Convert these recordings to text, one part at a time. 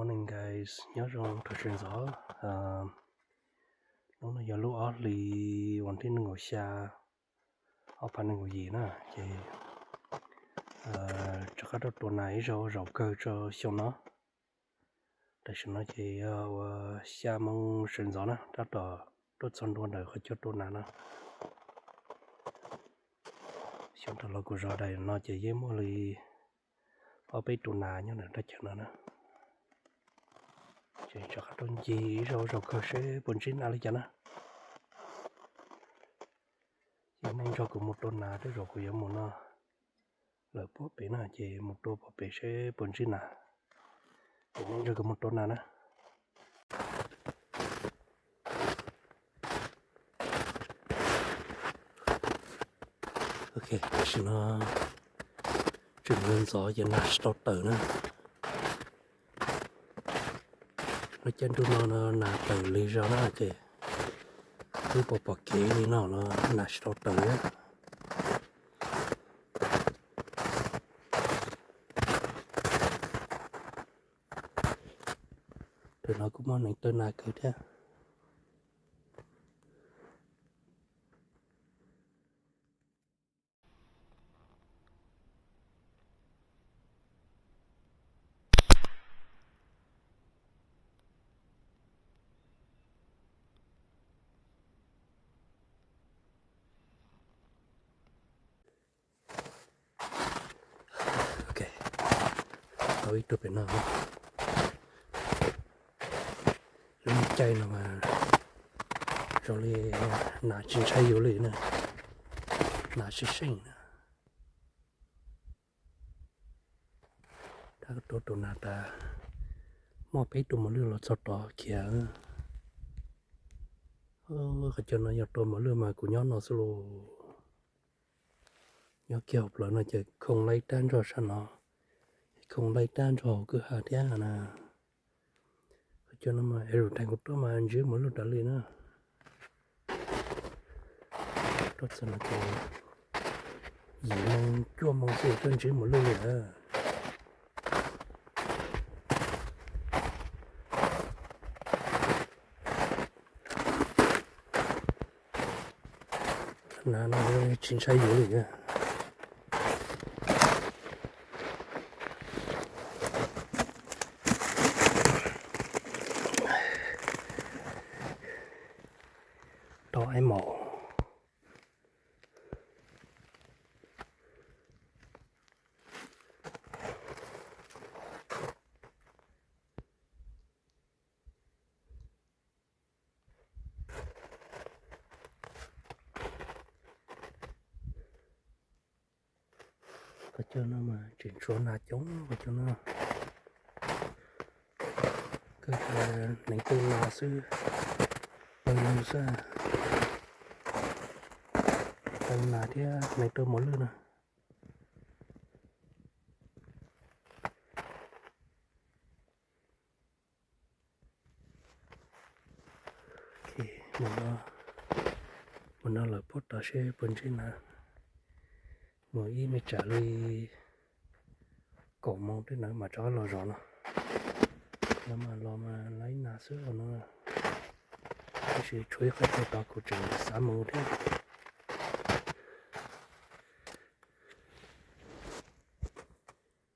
Morning guys, nyob zoo thaum sawv ntxov. Hnub no yog lub ob hlis uas thib nees nkaum xya, ob phav nees nkaum yim na, ces rov qab tuaj tua nas ib zaug zaum kawg rau xyoo no. Tam sim no ces yog uas xya moo sawv ntxov na, tab tom tuaj txog ntua ntawm qhov chaw tua nas no. Xyoo thaum los kuv zov daim no ces yeej muaj li ob peb tus nas nyob ntawm rab chaw no na. Ces rov qab tuaj ncig ib zaug zaum kawg seb puas ntsib nas li cas na. Ces nej nrog kuv mus tua nas, tej zaum kuv yuav mus no lawm puag pem na, ces mus tua puag pem seb puas ntsib nas. Ces nej nrog kuv mus tua nas na. Ok, tam sim no tseem ntxov ces nas tsis tau tawm na. Lub caij ntuj no nas tawm lig zog na, ces twb pom pom kev li no los nas tsis tau tawm thiab. Tus no kuj muaj neev taw nas kawg thiab. Ok, tau ib tug pem no. Lub caij no mas zoo li nas tsis ntshai yus li na, nas tsis seej na. Tab tua tus nas tas muaj peb tug mos lwj los txog tod khiav. Qhov chaw no yog tua mos lwj mas kuv nyob no xwb lauj. Nyob kiag hauv plawv no ces khoom laij tag nrho sab no, khoom laij tag nrho hauv kwj ha thiab na. Qhov chaw no mas es lus dais kuv tuaj mas ntsib mos lwj tas li na. Tuaj txog no ces yim moo cuaj moo xwb tuaj ntsib mos lwj li lawm. Nas no tsis ntshai yus li. Tau ib mos. Qhov chaw no mas tseem tshuav nas coob qhov chaw no. Kawg neev taw nas xwb, taw nus xwb, taw nas thiab neev taw mos lwj na. Mus no lawm puag tod seb puas ntsib nas. Mus ib me tsam li kaum moos tej ntawd mam rov qab los zov no. No mas los mas laib nas xwb os no. Tab sis tshuav ib qhov chaw tod kuv tseem xav mus thiab.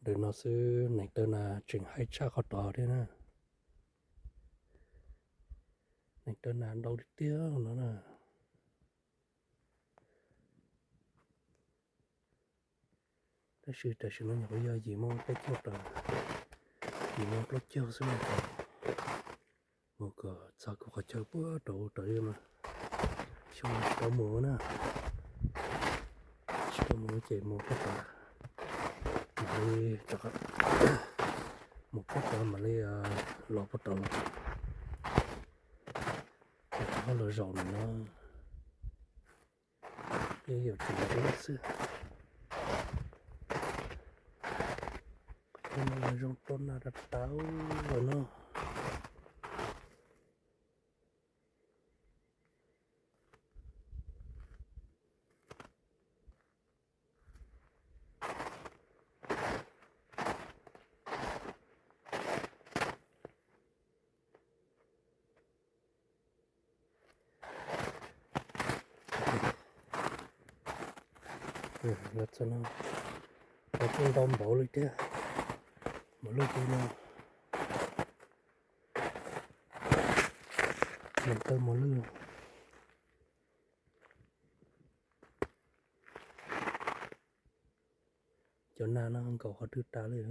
Ntawm no xwb neev taw nas tseem haib tshaj qhov tod thiab na. Neev taw nas ntau tiag tiag no na. Tab sis tam sim no nyuam qhuav yog yim moo plaub caug tawm, yim moo plaub caug xwb no. Mus kom txog kuv qhov chaw puag rau ub rau ub no. Xyoo no tsis tau mus na, tsis tau mus ces mus puag tod, mam li, mus puag tod mam li los puag tod los, rov qab los zaum no. Peb yuav tsum ntsib xwb. Qhov chaw no zoo tua nas tas tas no. Los txog no, los txog ntau npaum li thiab. Mos lwj tej no, mos taw mos lwj. Cov nas no nkaum qhov twg tas li.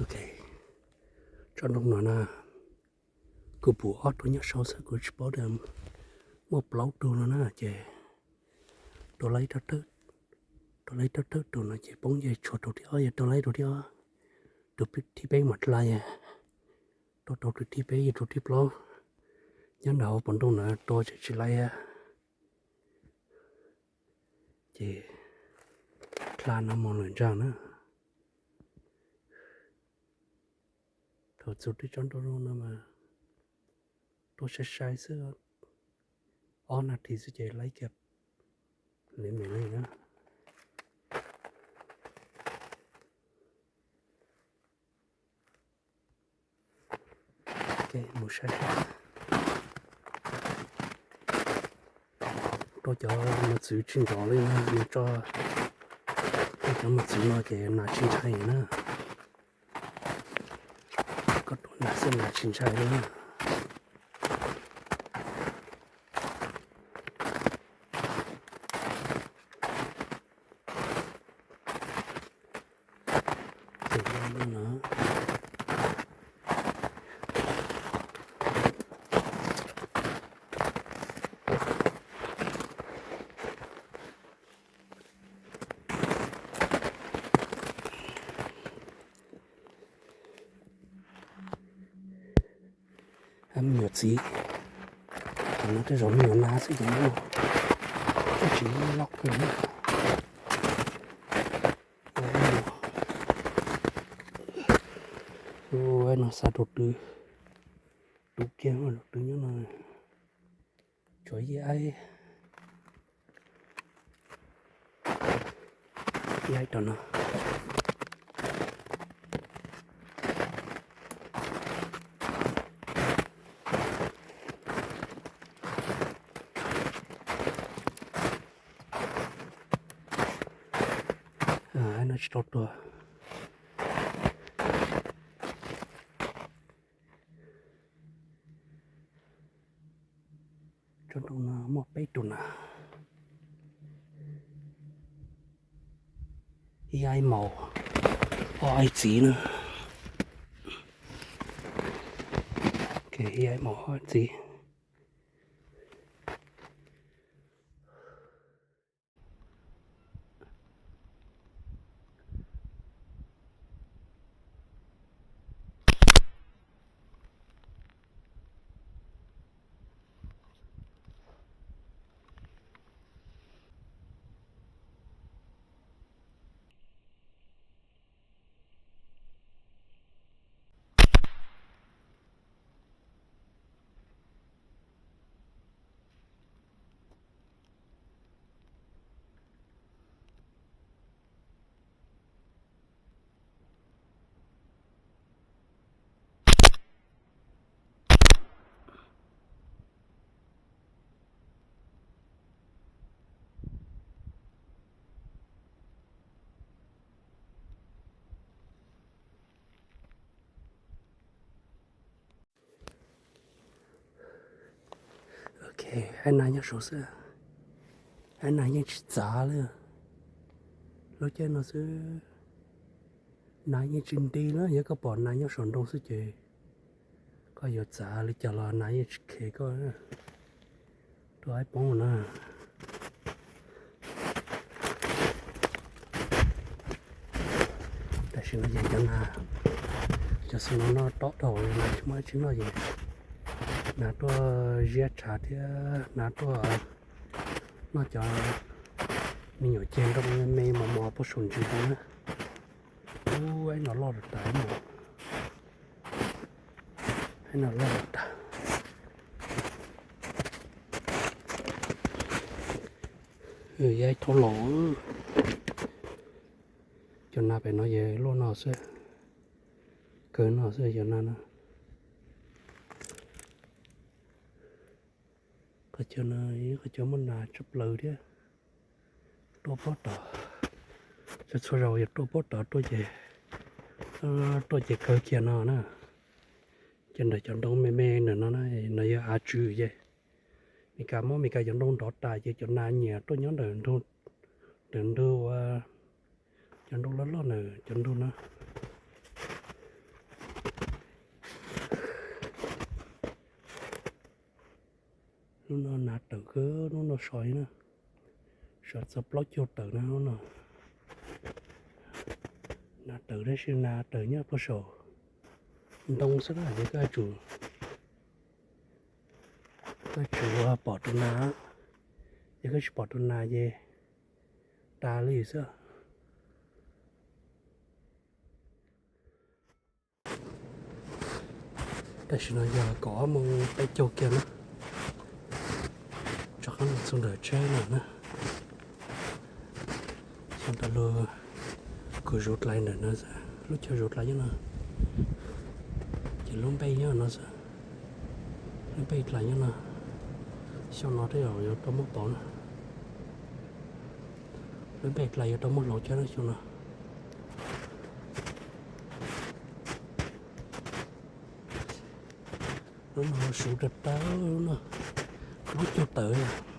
Ok, tsob ntoo no na, kuv pum ob tug nyob saud xwb kuv tsis paub tias muaj plaub tug no na ces rau laib rau thawj, rau laib rau thawj tug no ces poob ces tshuav tug thib ob, yog rau laib tug thib ob, tug thib peb mam dlha, yog rau tau tug thib peb yog tug thib plaub. Nyob nram hauv paus ntoo na rau tseem tsis laib, ces dlha no mus lawm ntag na. Thaum txug tej tsob ntoo no mas rau sai sai xwb, ob nas this xwb ces laib kiag li me li na. Mus saib saib, rau cov mos txwv tsis nrov li no, mus tso, rau cov mos txwv no ces nas tsis ntshai na. Koj rau nas xwb nas tsis ntshai li na. Me nyuam txiv, tam no tej zaum me nyuam nas xwb ces tsis loj kawg na. Ub, no xa rau twg, tus kiag rau twg nyob no, tshuav ib aib, ib aib rau no. Aib no tsis tau tuag. Tsob ntoo no muaj peb tus nas, ib aib maum, ob aib txiv na. Ib aib maum ob aib txiv. Ok, aib nas nyob saud xwb. Aib nas yeej tsis txav li. Lub caij no xwb, nas yeej tsis nti na. Yog koj pom nas nyob saum ntoo xwb ces koj yuav txav li cas los nas yeej tsis khev koj. Rau aib poob na. Tam sim no ces cov nas, cov xwb no noj tob dhau, nas tsis muaj dab tsi noj ces nas tuaj ziab tshav thiab nas tuaj noj cov me nyuam ceg nroo me mos mos puag saum ntsis no na. Ub, aib no loj tas tas no. Aib no loj tas tas. Aib thaub laus. Cov nas pem no ces luaj no xwb, kawg no xwb cov nas no. Qhov chaw no, qhov chaw muaj nas tshaj plaws thiab. Tuaj pob tod, txhua txhua zaus yog tuaj pob tod tuaj ces, tuaj ces kawg kiag no na. Ces ntawm cov ntoo me me ntawm no na, no yog av tswv ces Meskas muab Meskas cov ntoo nrov tas ces cov nas nyiam tuaj nyob ntawm ntug, ntawm ntug ua cov ntoo loj loj ntawm cov ntug no. Lub no nas tawm kawg, lub no sov na, sov txog plaub caug tawm na lub no. Nas tawm tab sis nas tawm nyob puag saum ntoo xwb na, ces koj tsum, koj tsum pom tus nas, yog koj tsis pom tus nas ces tas li xwb. Tam sim no yog kaum ob moos peb caug kiag na, rov qab mus txog ntawm tsheb no na. Xyoo tas lug kuv zuv dlais ntawm no, lub chaw zuv dlais nyob no, ces lub npej nyob no xwb, lub npej dlais nyob no. Xyoo no tej zaum yuav tau muab pauv na, lub npej dlais yuav tau muab hloov cab na xyoo no. Lub no suv tag tag, lub no plaub caug tawm.